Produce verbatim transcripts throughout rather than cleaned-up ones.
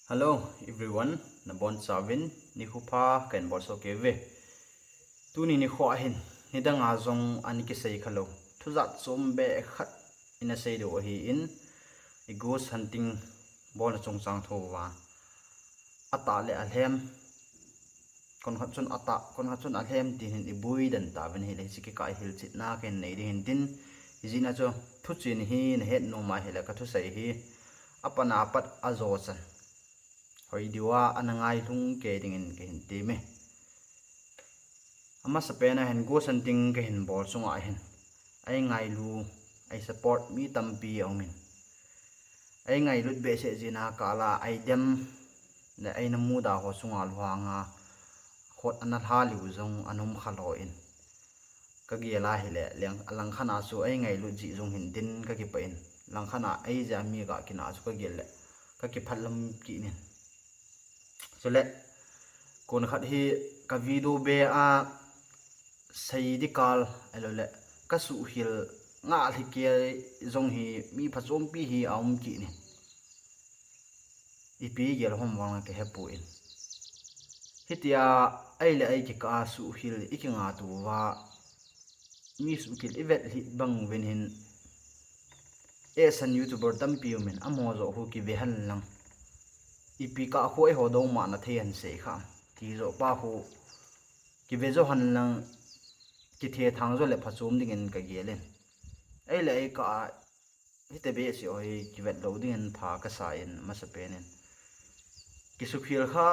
Hello everyone, nabonchauvin nikho pha kahin bolsoh kei uve. Tuni nikho ahin, nidanga jong ana kisei khalou thujat chom beh khat ina seidoh ahin, i ghost hunting bolna chungchang thouva, atah le alhem, konkhat chun atah, konkhat chun alhem tin hin iboi den tauvin ahile, hiche kikah a hilchetna kahin nei ding ahin tin, hijeh a chu thuchen hi nahet nom ahile kathusei hi apatna apat ajochan hoi diuva ana ngailhung kei dingin kahin teme. Amasapen a hin ghost hunting kahin bol sunga hin, eingailu, ei support mi tampi aumin, eingailut behseh jeh a kah la eidem le eina muda ho chunga lhanga khut ana lha liu jong ana um khalou in, kagel a hile, langkhat a chu eingailut jeh jong hintin kakipah in, langkhat a eijeh a mi ga kinah chu kagel le kakiphatlam kit in. Chule konkhat hi ka video be a sei ding kal, ahiloule kasuhkhel ngah lhi kei jong hi mi phachompi hi aum kit in. Ipi gel ham vang kahepoi. Hitia ei le ei kikah a suhkhel ikingah touva, mi suhkhel ivet lhit bang uvin hin, ehsan YouTuber tampi umin, amaho joh khu kive henlang, ipi kah khu eiho doumahna thei hen sei kha, ti joh pa khu kive jo henlang, kithethang jo le phachom dingin kagel in. Ei le ei kah a hiti behseh ho hi kivet lou dingin pha kasa in, amasapen in kisuhkhel kha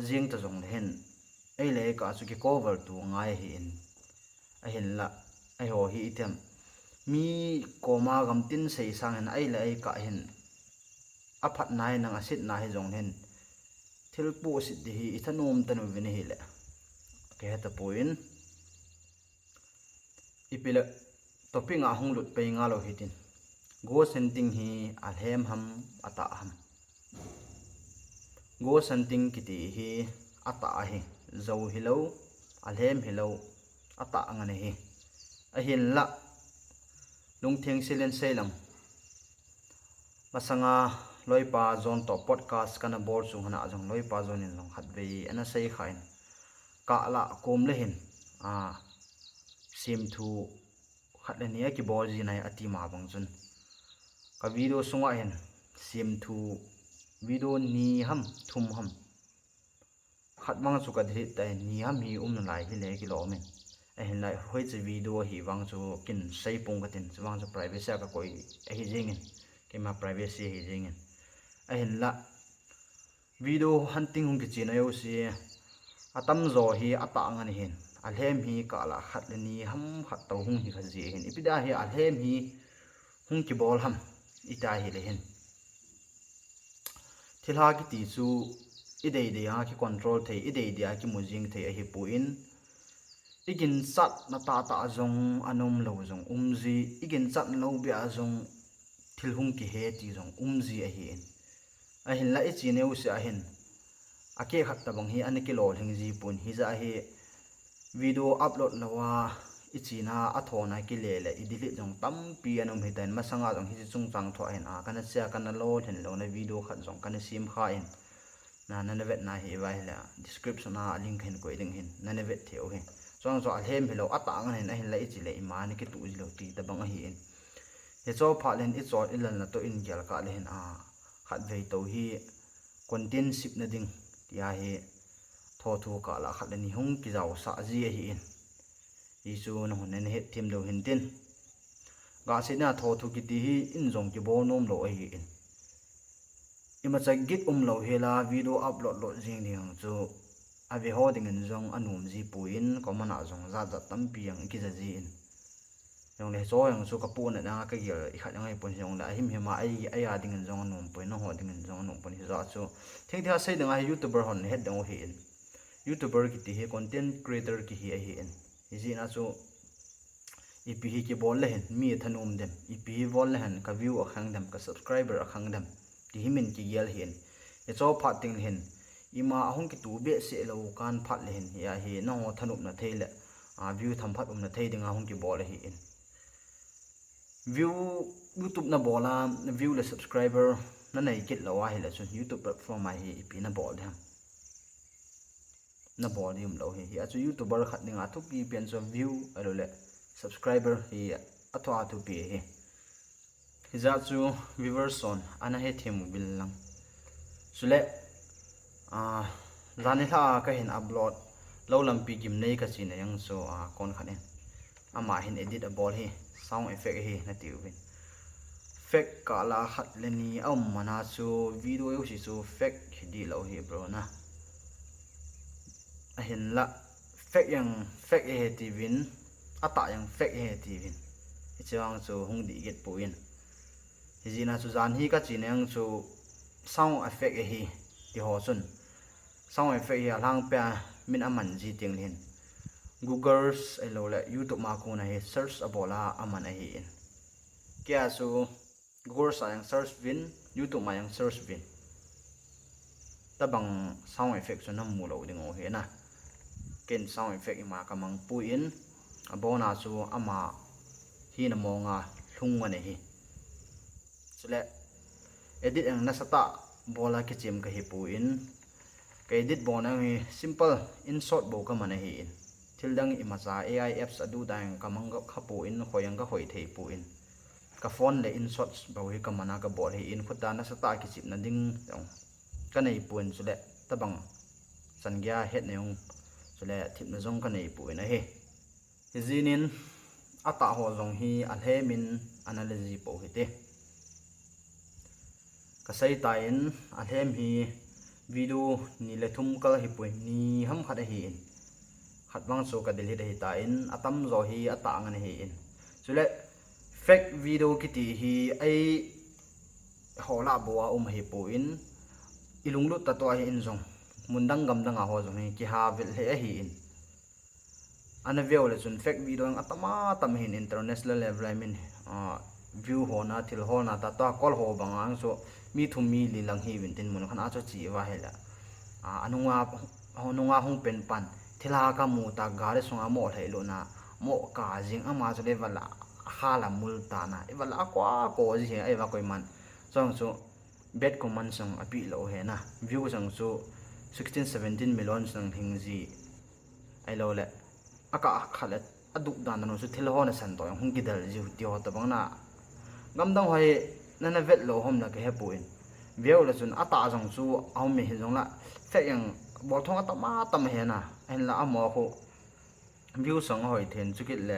jeng ta jongle hin, ei le ei kah chu ki cover tu ngai ahin. Ahinla eiho hi itiham, mi koma gamtin sei sangin ei le ei kah hin aphatna hi nang asetna hijongle hin, thil pohset ding hi ithanom tah uvin ahile, kahetapoi. Ipi le topic a hung lut pei ngalou hitin, ghost hunting hi alhem ham, atah ham? Ghost hunting kiti hi atah ahi, jou hilou, alhem hilou, atah ngen ahi. Ahinla lungtheng sel in seilang, masanga loipa John toh podcast kana bol chu hana jong loipa John in jong khatvei ana sei kha in, kah la kom le hin, a, semthu khat le ni akibol ji nai ati ma bang chun, ka video sunga hin semthu video ni ham thum ham, khat vang chu ka delete tai, ni ham hi um nalai hile kilom in. Ahinla hoiche video ahi vang chu kin seipong katin, chuvang chu privacy a kakoi ahi jengin, keima privacy ahi jengin. Ahinla video hunting hung kichena jouse atamjo hi atah ngen ahin, alhem hi kah la khat le ni ham khat tou hung hi kha ji ahin. Ipi dia hi alhem hi hung kibol ham iti hile hin, thilha kiti chu ideidei a ki control thei, ideidei a kimu jeng thei ahipoi. Iginchatna tahtah jong ana umlou jong umji, iginchat lou beh a jong thil hung kihe ti jong umji ahin. Ahinla ichena jouse a hin, akeh khat tobang hi ana kilolhing ji pon, hijeh a hi video upload louva ichena athona kile le i delete jong tampi ana um hitan. Masanga jong hiche chungchang thua hin a kana che a kana lolhin louna video khat jong kana sem kha in, na, nana vetna hi iva hile description a link kahin koi ding ahin, nana vet thei u ahi. Chujong chu alhem hilou, atah ngen ahin, ahinla iche le ima ana kituh ji lou ti tobang ahin. Hiche phat le hin ichol ilalna toh in gel kah le hin a, khatvei tou hi content sepna ding tia hi thothu kah la khat le ni hung kijaosah ji ahin. Hichu nahon nana hetthem diu hintin, gahsetna thothu kiti hi in jong kibol nomlou ahin, imacha git umlou hela video upload lou jeng ding chu aveho dingin jong anom ji poi, comment a jong jatjat tampi jong ikija jin. Jongle hiche jong chu kapohnat a kagel ikhat jong ahipon, hijongle ahimhim a ei, eia dingin jong anom poi, nangho dingin jong anom poi, hijeh a chu thengtheng a sei dinga hi YouTuber hon het ding u ahin. YouTuber kiti hi content creator kihi ahin. Hijeh a chu ipi hi kibol le hin mi thanom dem, ipi hi bol le hin ka view akhang dem, ka subscriber akhang dem, ti hi min kigel ahin. Hiche phat teng le hin ima ahung kituh behseh lou kan phat le hin, hia hi nangho thanopna thei le, a, view themkhat umna thei dinga hung kibol ahin. View, YouTube nabol a view le subscriber nanei kit lou ahile chun YouTube platform a hi ipi nabol ding ham. Nabol ding umlou hi. Hia chu YouTuber khat dinga thupi pen chu view ahilouleh subscriber hi athu athupi hi. Hijeh chun viewers hon ana hethem uvin lang. Chule, ah, janhi lha a kahin upload lou lampi Gimnei kachena jong chu, ah, kon khat in ama hin edit abol hi, sound effect hi nati uvin. Fake kala khat le ni aum mana chu video jouse chu fake hi dihlou hi bro na. Ahinla fake jong fake ahi tiuvin, atah jong fake ahi tiuvin. Hiche vang chu hung dih kit poi. Hijeh a chu janhi kachena jong chu sound effect ahi tiho chun, sound effect hi alhangpia min aman ji tengleh hin Google ahilouleh YouTube ma kona hi search abol a aman ahin. Keia chu Google a jong search uvin, YouTube ma jong search uvin, tobang sound effect chu namu lou diu ahi na. Ken sound effect ima kamang poi, abona chu ama hina monga lhung man ahi. Chule edit jong nasatah bol a kichem kahi poi. Ka edit bolna hi simple InShot bou kaman ahin. Thildang imacha A I apps aduda jong kamang kha poi, khoi jong kakhoi thei poi. Ka phone le InShot bou hi kaman a kabol ahin, khuta nasatah kichepna ding jong kanei poi, chule tobang chan geiya hetna jong, chule thepna jong kanei poi ahi. Hijeh in atah ho jong hi alhem in ana le ji pou hite. Kasei tan, alhem hi video ni le thum kal hipoi, ni ham khat ahin. Khat vang chu ka delete ahitan, atamjo hi atah ngen ahin. Chule fake video kiti hi eiho lah bou a um ahipoi, ilunglut tah toh ahin jong, mundang gamdang a ho jong hi kiha vel lheh ahin. Ana veu le chun fake video jong atam atam ahin, international level a min, ah, view hona, thil hona tah toh, kol ho banga jong chu mi thum mi li lang hiuvin tin, mun khat a chu che uva ahile, ah, anunga, anunga hung pen pan, thilha kamu tah, gari sunga moh lhai lutna, moh ka jing, ama chu le iva lah a kha la mul tana, iva lah a ko a ko ji hi, iva koiman. Chujong chu bad comments jong apeh lou ahi na. View jong chu sixteen, seventeen million jong lhing ji. Ahilouleh akah khat le aduk dan dan u chu thil hona san toh jong hung kidel jiu tiho tobang na. Gamdang ho hi nana vet lou ham na kahepoi. Veu le chun atah jong chu aum e, hijongle fake jong bolthong atam atam ahi na. Ahinla amaho khu views jong ahoi thei in, chukit le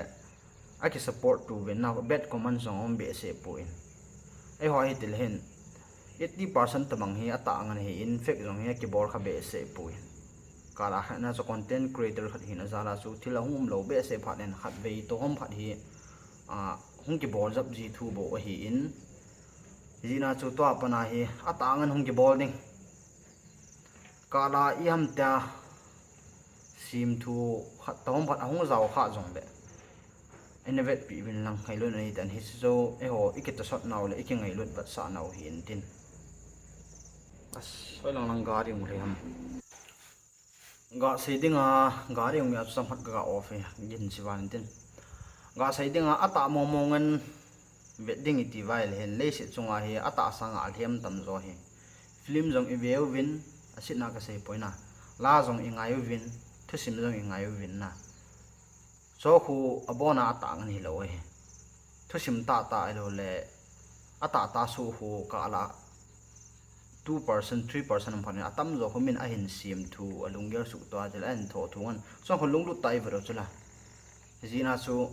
aki support tu uvin na, bad comments jong aum behseh poi. Eiho hi til hin eighty percent tobang hi atah ngen ahin, fake jong hi akibol kha behseh poi. Kala khat na chu content creator khat hina jal a chu thil ahung um lou behseh phat in khatvei toh ham khat hi, ah, hung kibol jap ji thu bou ahin. Hijeh a chu tua pat a hi atah ngen hung kibol ding. Kala iham tia semthu khat toh ham khat ahung jao kha jongle, ina vetpi uvin lang, ngailutna nei tan, hiche chu eiho ikitahsot nau le ikingailut vetsah nau hi intin. As, hoi lang lang gari hung lhai ham. Gasei dinga, gari hung a chu chomkhat kaga off e, gin chi val intin. Gasei dinga, atah mong mong in vet ding iti uva ahile hin, leiset chunga hi atah sanga alhem tamjo ahi. Film jong ive uvin, asetna kasei poi na. La jong ingai uvin, thusim jong ingai uvin na. Chu khu abona atah ngen hilou ahi. Thusim tahtah ahiloule atahtah soh khu kala two percent, three percent um phat in, atamjo khu min ahin semthu, alunggel suhtoh a, chule ahin thohthu ngen. Chujong khu lunglut tah ivet u chula. Hijeh a chu,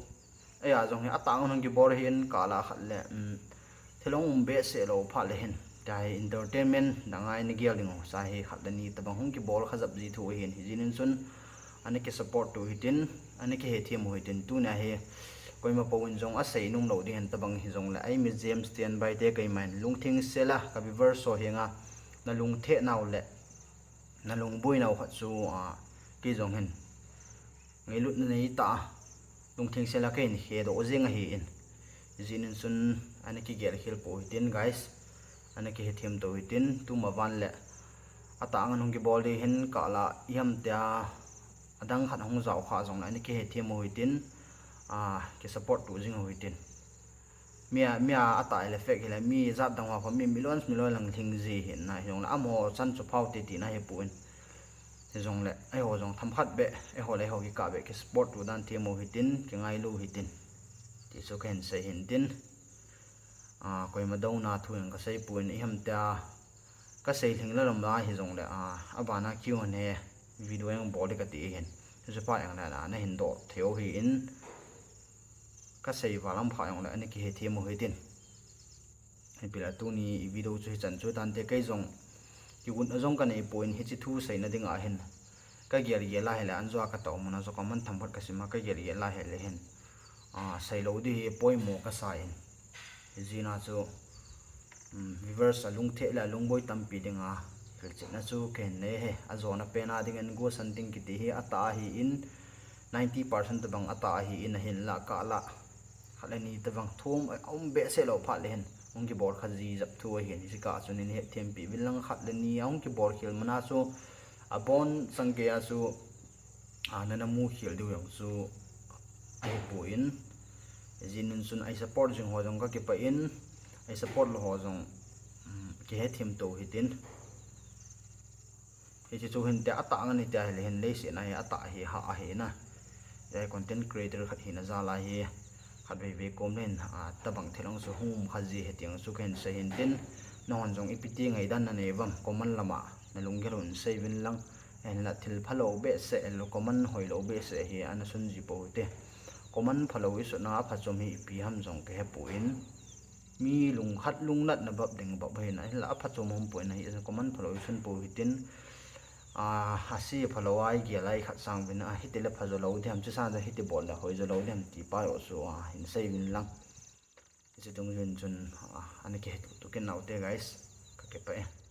eia jong hi atah ngen hung kibol ahin, kala khat le, um, thil hung um behseh lou phat le hin, tia hi entertainment dang a ina gel ding u, cha hi khat le ni tobang hung kibol kha jap ji thu ahin, hijeh in chun ana kisupport tu hitin, ana kihethem u hitin, tunia hi koima pouvin jong asei nom lou ding ahin, tobang hijongle, eimi James Tienbai te keiman lungtheng sela ka viewers ho henga nalungtheh nau le nalungboinau khat chu, ah, kei jong hin ngailutna neitah a, lungtheng sela kahin hedoh jeng ahin. Hijeh in chun ana kigel khel pou hitin guys, ana kihethem tou hitin, tuma van le atah ngen hung kibol ding hin, kala iham tia adang khat hung jao kha jongle ana kihethem u hitin, ah, kisupport tu jing u hitin. Mi a, mi a atah le fake hile mi jat dang ho kho mi millions million lang lhing ji hin na, hijongle amaho chan chu phao te tina hipon. Hijongle eiho jong themkhat beh, eiho le eiho kikah beh kisupport u dan themmo hitin, kingailu hitin, ti chu kahin sei hintin. A, koima douna thu jong kasei pon, iham tia kasei lhing lalom lai hijongle, a, abana Q and A video jong bol ding kati hin. Hichu phat jongle nahin doh theiu hin, kasei val lam phat jongle ana kihethem u hitin. Hipila tuni i video chu hichan chu tante, kei jong kigon a jong kanei pon, hiche thu seina dinga hin kagel gel a hile, anjoa katao muna jong comment themkhat kasim a, kagel gel a hile hin, a, seilou ding hi poimo kasa in. Hijeh a chu, um, viewers alungthim le alungboi tampi dinga hilchetna chu kahin nei e. Ajona pena dingin Ghost Hunting kiti hi atah ahin, ninety percent tobang atah ahin, ahinla kah lah khat le ni tobang thum aum behseh lou phat le hin hung kibol kha jijep thu ahin, hiche kah chun nahin hetthempi uvin lang, khat le ni ahung kibol khel mana chu abon chang geiya chu, a, nana mu khel diu jong chu ahipon. Hijeh in chun ei support jing ho jong kakipah in, ei support lou ho jong, um, kihethem to hitin. Hiche chu hin tia atah ngan hitia hile hin leiset a hi atah hi hah ahi na. Hiche content creator khat hina jal a hi khatvei vei kom le hin, a, tobang thil jong chu hung um kha ji hite jong chu kahin sei hintin. Nanghon jong ipi ti ngaidan nanei uvem comment lama nalunggel u hin sei uvin lang. Ahinla thil phalou behseh, comment hoilou behseh hi ana sun ji pou hite. Comment phalou isuna aphachom hi ipi ham jong kahepon. Mi lungkhat lungnatna bep ding bep ahin, ahinla aphachom umpon ahi, comment phalou isun pou hitin. A, ase phalou a igel a ikhat sang uvin, a, hitile phajo lou diham, chusanga hiti bol le hoijo lou diham ti pa jong chu, a, hin sei uvin lang. Hiche dungjui in chun, a, ana kihetutu kit naute guys. Kakipah e.